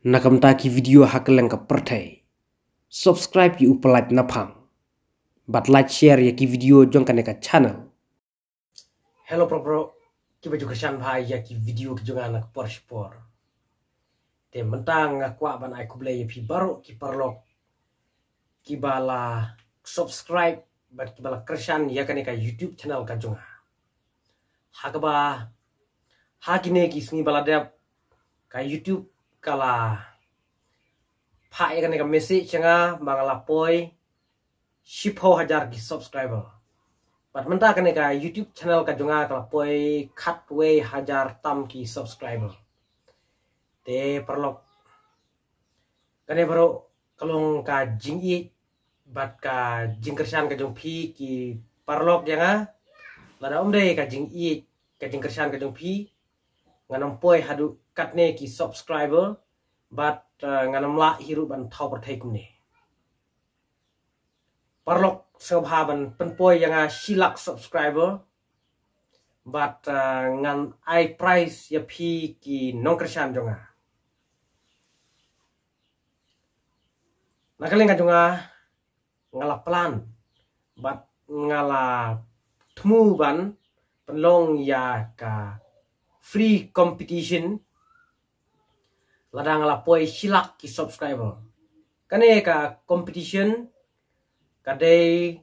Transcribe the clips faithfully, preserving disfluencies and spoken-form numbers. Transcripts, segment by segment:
na ka bynta ki video ha kylleng ka pyrthei. Subscribe ïa u palat na phang bad like share ïa ki video jong kane ka channel. Hello bro bro, kiba ju kyrshan bha ïa ki video ki jong nga na ka por shi por. Te mynta nga kwah ban ai khublei ïa phi baroh ki paralok kiba la subscribe bad kiba la kyrshan ïa kane ka YouTube channel ka jong nga. Ha kaba ha kine ki sngi ba la dep ka YouTube ka la phah ïa kane ka message ïa nga ba nga la poi shiphew hajar ki subscriber. Bad mynta kane ka YouTube channel ka jong nga ka la poi khatwei hajar tam ki subscriber. Te paralok, kane baroh ka long ka jingïeit bad ka jingkyrshan ka jong phi ki paralok ïa nga. Lada ym dei ka jingïeit ka jingkyrshan ka jong phi, ngan ym poi haduh katne ki subscriber bad, eh, ngan ym lah hi ruh ban thaw pyrthei kumne. Paralok, sngewbha ban pynpoi ïa nga shi lak subscriber bad, eh, ngan ai prize ïa phi ki nongkyrshan jong nga. Na ka liang ka jong nga, nga la plan bad nga la thmu ban pynlong ïa ka free competition lada nga la poi shi lak ki subscriber. Kane ka competition ka dei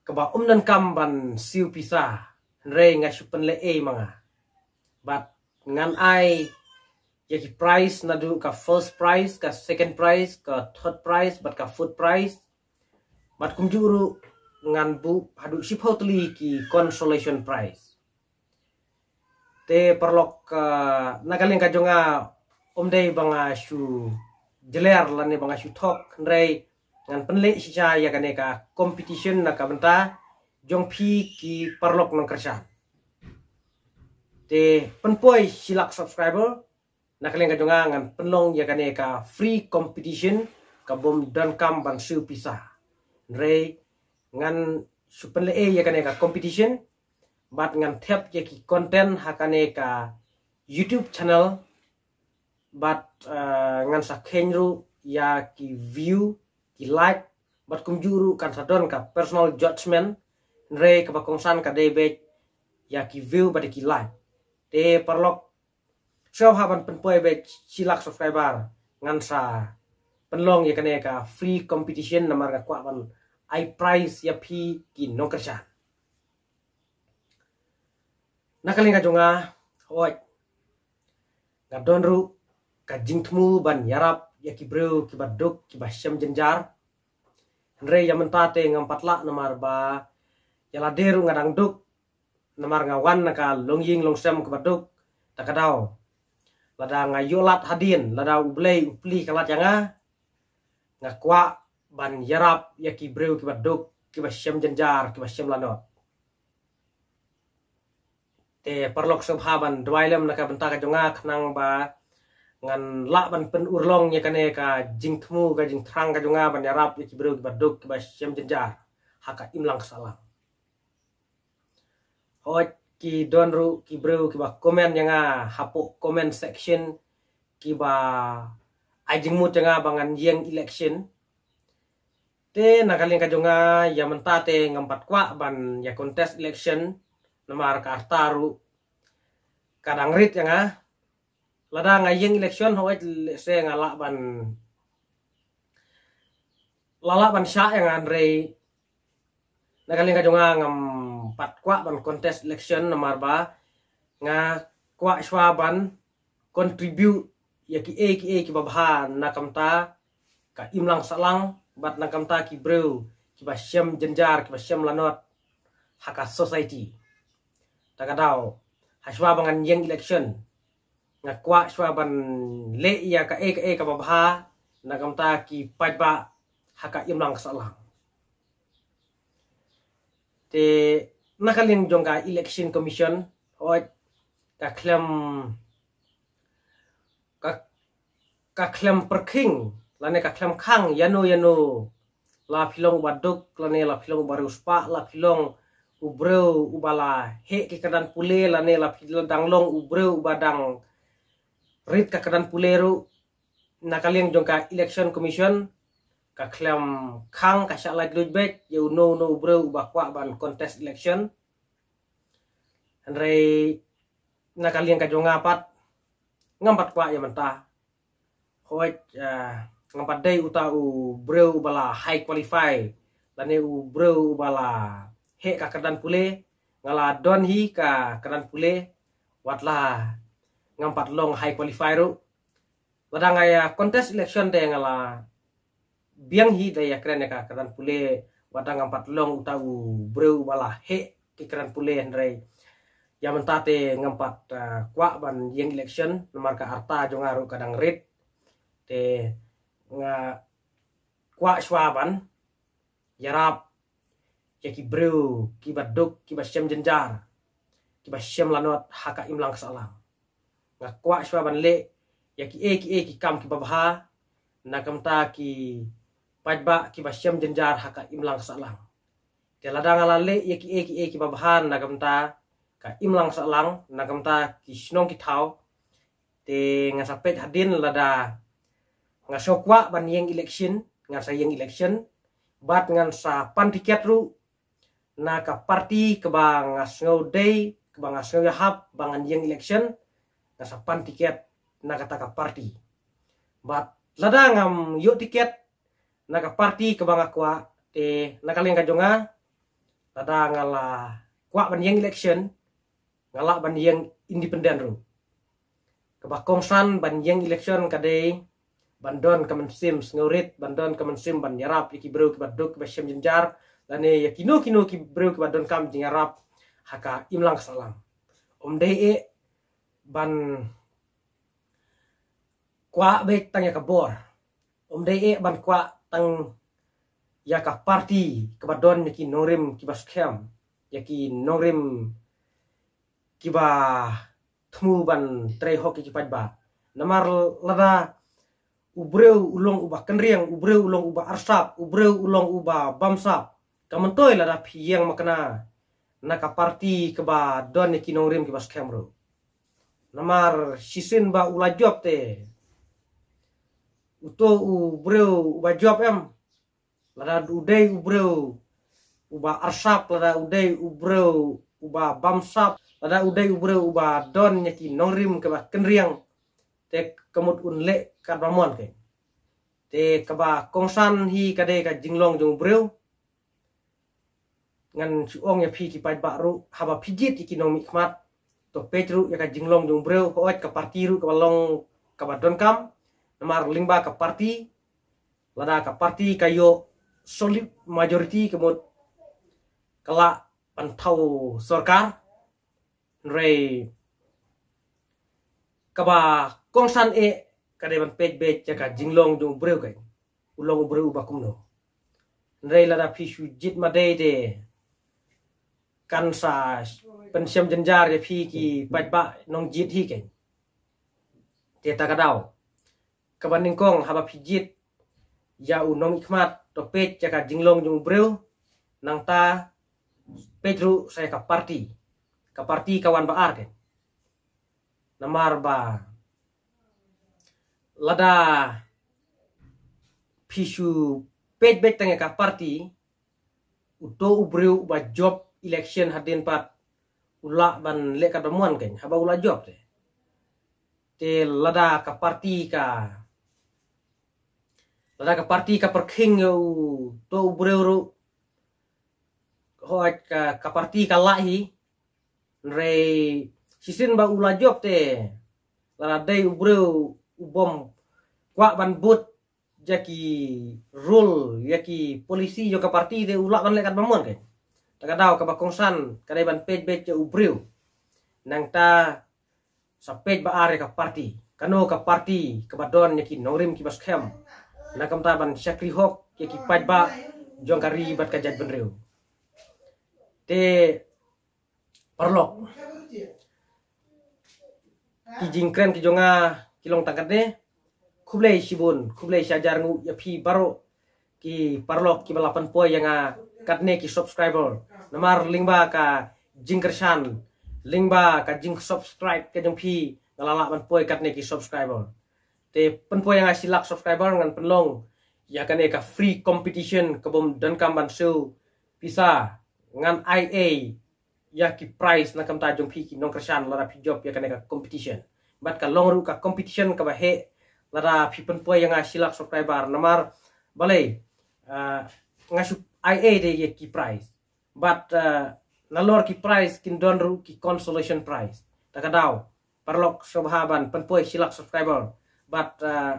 kaba ym donkam ban siew pisa, hynrei nga shu pynleh ei ma nga. Bad ngan ai ïa ki prize naduh ka first prize, ka second prize, ka third prize bad ka fourth prize. Bad kumjuh ruh ngan buh haduh shiphew tylli ki consolation prize. Te paralok, eh, na ka liang ka jong nga, ym dei ba nga shu jler lane ba nga shu thok, hynrei ngan pynleh shisha ïa kane ka competition na ka bynta jong phi ki paralok nongkyrshan. Te pynpoi shi lak subscriber, na ka liang ka jong nga ngan pynlong ïa kane ka free competition kaba ym donkam ban siew pisa. Hynrei ngan shu pynleh ei ïa kane ka competition bad ngan thep ïa ki content ha kane ka YouTube channel bad, eh, ngan sa kheiñ ruh ïa ki view, ki like bad kumjuh ruh kan sa don ka personal judgment, hynrei kaba kongsan ka dei beit ïa ki view bad ki like. Te paralok, sngewbha ban pynpoi beit shi lak subscriber, ngan sa pynlong ïa kane ka free competition namar nga kwah ban ai prize ïa phi ki nongkyrshan. Na ka liang ka jong nga, hooid, nga don ruh ka jingthmu ban ïarap ïa ki briew kiba duk, kiba shem jynjar. Hynrei ïa mynta te ngam pat lah namar ba ïa lade ruh nga dang duk, namar nga wan na ka longïing longsem kaba duk. Ta ka daw, lada nga ïoh lad hadien, lada U Blei u plie ka lad ïa nga, nga kwah ban ïarap ïa ki briew kiba duk, kiba shem jynjar, kiba shem lanot. Te paralok, sngewbha ban duwai lem na ka bynta ka jong nga khnang ba ngan lah ban pynurlong ïa kane ka jingthmu, ka jingthrang ka jong nga ban ïarap ïa ki briew kiba duk, kiba shem jynjar ha ka imlang ka sahlang. Hooid, ki don ruh ki briew kiba comment ïa nga hapoh comment section, kiba ai jingmut ïa nga ba ngan ïeng election. Te na ka liang ka jong nga, ïa mynta te ngam pat kwah ban ïa contest election, namar ka rta ruh ka dang rit ïa nga. Lada nga ïeng election, hooid, lehse nga lah ban, la lah ban shah ïa nga, hynrei na ka liang ka jong nga ngam pat kwah ban contest election namar ba nga kwah shuwa ban contribute ïa kiei kiei kiba bha na ka bynta ka imlang sahlang bad na ka bynta ki briew kiba shem jynjar, kiba shem lanot ha ka society. Ta ka daw, ha shuwa ba ngan ïeng election, nga kwah shuwa ban leh ïa kaei kaei kaba bha na ka bynta ki paidbah ha ka imlang ka sahlang. Te na ka liang jong ka Election Commission, hooid, ka khlem, ka, ka khlem pyrkhing lane ka khlem khang ïano ïano, la phi long uba duk lane la phi long uba riewspah, la phi long u briew uba la heh ki kyrdan pule lane la phi dang long u briew uba dang rit ka kyrdan pule ruh, na ka liang jong ka Election Commission ka khlem khang, ka shah laitluid beit ïa uno uno u briew uba kwah ban contest election. Hynrei na ka liang ka jong nga pat, ngam pat kwah ïa mynta. Hooid, ah, ngam pat dei uta u briew uba la high qualify lane u briew uba la heh ka kyrdan pule. Nga la don hi ka kyrdan pule, wat la ngam pat long high qualify ruh. Lada nga ïa contest election te nga la biang hi da ïa kren ïa ka kyrdan pule, wat la ngam pat long uta u briew uba la heh ki kyrdan pule, hynrei ïa mynta te ngam pat, ah, kwah ban ïeng election namar ka rta jong nga ruh ka dang rit. Te nga kwah shuwa ban ïarap ïa ki briew kiba duk, kiba shem jynjar, kiba shem lanot ha ka imlang ka sahlang. Nga kwah shuwa ban leh ïa kiei kiei ki kam kiba bha na ka bynta ki paidbah kiba shem jynjar ha ka imlang ka sahlang. Te lada nga la leh ïa kiei kiei kiba bha na ka bynta ka imlang sahlang, na ka bynta ki shnong ki thaw, te ngan sa peit hadien. Lada nga shu kwah ban ïeng election, ngan sa ïeng election, bad ngan sa pan tiket ruh na ka party kaba nga sngew dei, kaba nga sngew ïahap ba ngan ïeng election. Ngan sa pan tiket na kata ka party. Bad lada ngam ïoh tiket na ka party kaba nga kwah, te na ka liang ka jong nga, lada nga la kwah ban ïeng election, nga lah ban ïeng independent ruh. Kaba kongsan ban ïeng election ka dei ban don ka mynsiem sngewrit, ban don ka mynsiem ban ïarap ïa ki briew kiba duk, kiba shem jynjar, lane ïa kino kino ki briew kiba donkam jingïarap ha ka imlang ka sahlang. Ym dei eh ban kwah beit tang ïa ka bor. Ym dei eh ban kwah tang ïa ka party kaba don ïa ki nongrim kiba skhem, ïa ki nongrim kiba thmu ban trei hok ïa ki paidbah. Namar lada u briew u long uba kynriang, u briew u long uba arsap, u briew u long uba bamsap, ka myntoi lada phi ïeng makna na ka party kaba don ïa ki nongrim kiba skhem ruh. Namar shisien ba u la jop te, uto u briew uba jop em, lada u dei u briew uba arsap, lada u dei u briew uba bamsap, lada u dei u briew uba don ïa ki nongrim kiba kynriang, te ka mut un leh katba mon kein. Te kaba kongsan hi ka dei ka jinglong jong u briew. Ngan shu ong ïa phi ki paidbah ruh, haba phi jied ïa ki nongmihkhmat, to peit ruh ïa ka jinglong jong u briew, hooid ka party ruh kaba long kaba donkam. Namar lyngba ka party, lada ka party ka ïoh solid majority, ka mut ka lah ban thaw sorkar. Hynrei kaba kongsan eh ka dei ban peit beit ïa ka jinglong jong u briew, ka u long u briew uba kumno. Hynrei lada phi shu jied madei te kan sa pynshem jynjar ïa phi ki paidbah nongjied hi kein. Te ta ka daw kaba nyngkong, haba phi jied ïa u nongmihkhmat, to peit ïa ka jinglong jong u briew, nangta peit ruh sa ïa ka party. Ka party ka wan ba ar kein. Namar ba lada phi shu peit beit tang ïa ka party, uto u briew uba jop election hadien pat u lah ban leh katba mon kein haba u la jop te. Te lada ka party ka, lada ka party ka pyrkhing ïa uto u briew ruh, hooid ka, ka party ka lah hi. Hynrei shisien ba u la jop te, lada dei u briew u bym kwah ban bud ïa ki rule, ïa ki policy jong ka party, te u lah ban leh katba mon kein. Ta ka daw kaba kongsan ka dei ban peit beit ïa u briew, nangta sa peit ba ar ïa ka party. Kano ka party kaba don ïa ki nongrim kiba skhem, na ka bynta ban shakri hok ïa ki paidbah jong ka ri bad ka jaitbynriew. Te paralok, ki jingkren ki jong nga ki long tang katne. Khublei shibun, khublei shihajar nguh ïa phi baroh ki paralok kiba la pynpoi ïa nga katne ki subscriber. Namar lyngba ka jingkyrshan, lyngba ka jingsubscribe ka jong phi, nga la lah ban poi katne ki subscriber. Te pynpoi ïa nga shi lak subscriber ngan pynlong ïa kane ka free competition ka bym donkam ban siew pisa, ngan ai ei ïa ki prize na ka bynta jong phi ki nongkyrshan lada phi jop ïa kane ka competition. Bad ka long ruh ka competition kaba heh lada phi pynpoi ïa nga shi lak subscriber namar balei, ah, nga shu ai ei de ïa ki prize. Bad, ah, nalor ki prize kin don ruh ki consolation prize. Ta ka daw paralok sngewbha ban pynpoi shi lak subscriber. Bad, ah,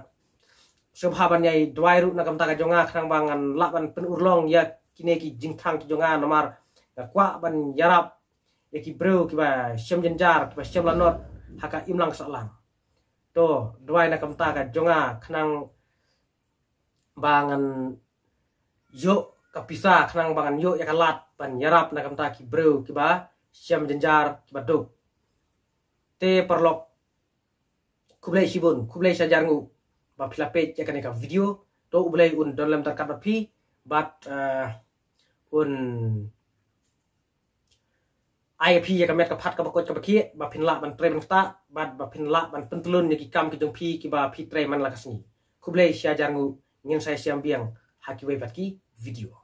sngewbha ban ïai duwai ruh na ka bynta ka jong nga khnang ba ngan lah ban pynurlong ïa kine ki jingthrang ki jong nga namar nga kwah ban ïarap ïa ki briew kiba shem jynjar kiba shem lanot ha ka imlang sahlang. To duwai na ka bynta ka jong nga khnang ba ngan ïoh ka pisa khnang ba ngan ïoh ïa ka lad ban ïarap na ka bynta ki briew kiba shem jynjar kiba duk. Te paralok khublei shibun, khublei shihajar nguh ba phi la peit ïa kane ka video. To U Blei un don lem ryngkat bad phi bad, ah, un ai ïa phi ïa ka met ka phad kaba koit kaba khiah ba phin lah ban trei ban ktah bad ba phin lah ban pyntlun ïa ki kam ki jong phi kiba phi trei man la ka sngi. Khublei shihajar nguh, ngin sa ïashem biang ha kiwei pat ki video.